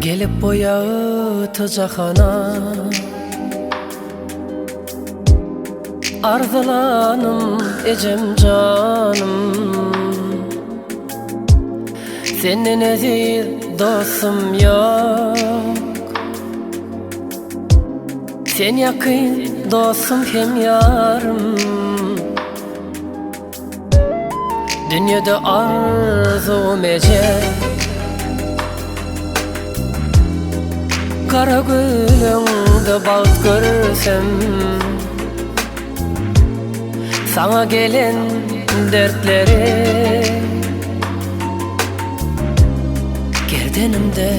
Gelip bu ýagty jahana Arzylanym ejem janym Senden eziz dostum ýok Sen ýakyn dostum hem ýarym Dünýede arzuwym eje Gara gülüňde bagt görsem Saňa gelen dertleri Gerdenimde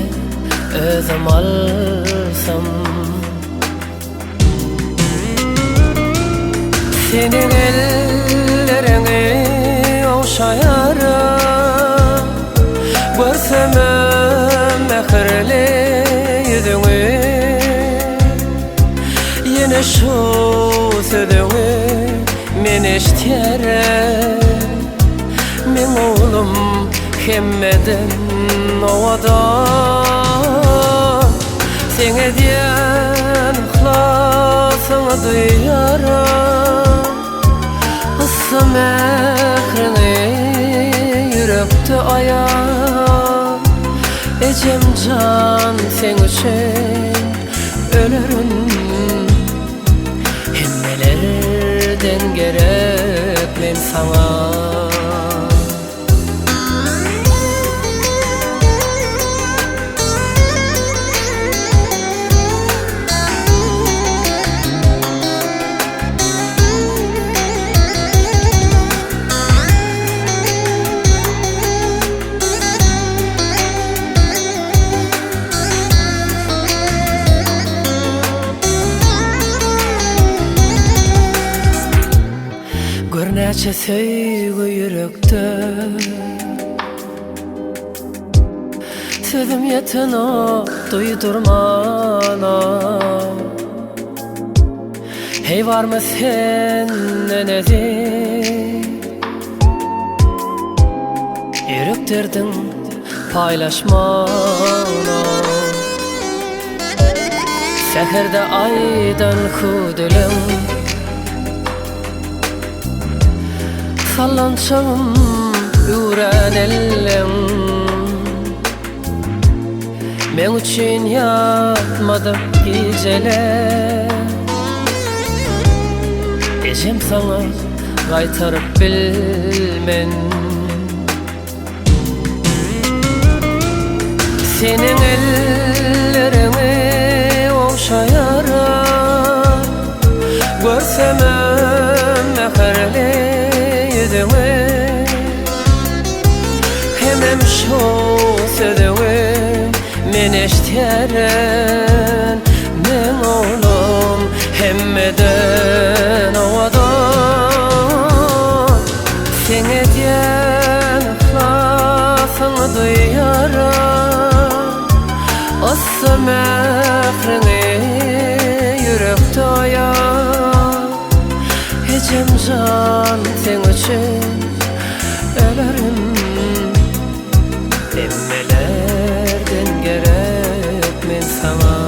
özüm alsam Seniň elleriňi ogşaýaryn Görsemem mähirli ýüzüňi Ýene şu sözüňi men eşitýärin Meň oglum hemmeden owadan Seň edýän yhlasyňy duýaryn Yssy mähriňi ýürekde aýan Ejem jan seň üçin ölerin Hemmelerden gerek men saňa. Gör näçe söýgi ýürekde Sözüm ýetenok duýdurmana Heý barmy senden eziz Ýürek derdin paýlaşmana Säherde aýdan hüwdüleň Sallançagym üwrän elleň Meň üçin ýatmadyk gijeler Ejem saňa gaýtaryp bilmen. Seniň elleriňi ogşaýaryn Görsemem mähirli ýüzüňi Hemem şu sözüňi men eşdýärin Meň oglum hemmeden owadan Seň edýän yhlasyňy duýaryn Yssy mähriňi ýürekde aýan Ejem jan seň üçin ölerin Hemmelerden gerek men saňa.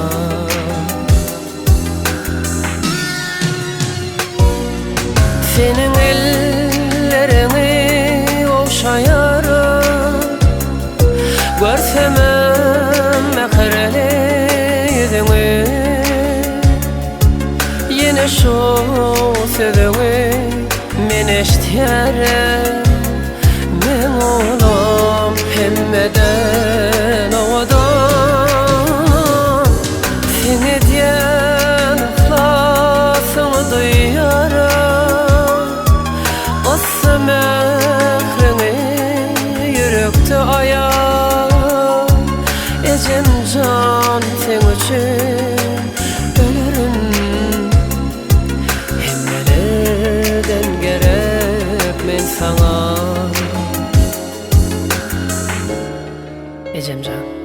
Seniň elleriňi ogşaýaryn Görsemem mähirli ýüzüňi Ýene şu sözüňi men eşidýärin Meň oglum hemmeden owadan Seň edýän yhlasyňy duýaryn Yssy mähriňi ýürekde aýan Ejem jan seň üçin ölerin. Ejemjan.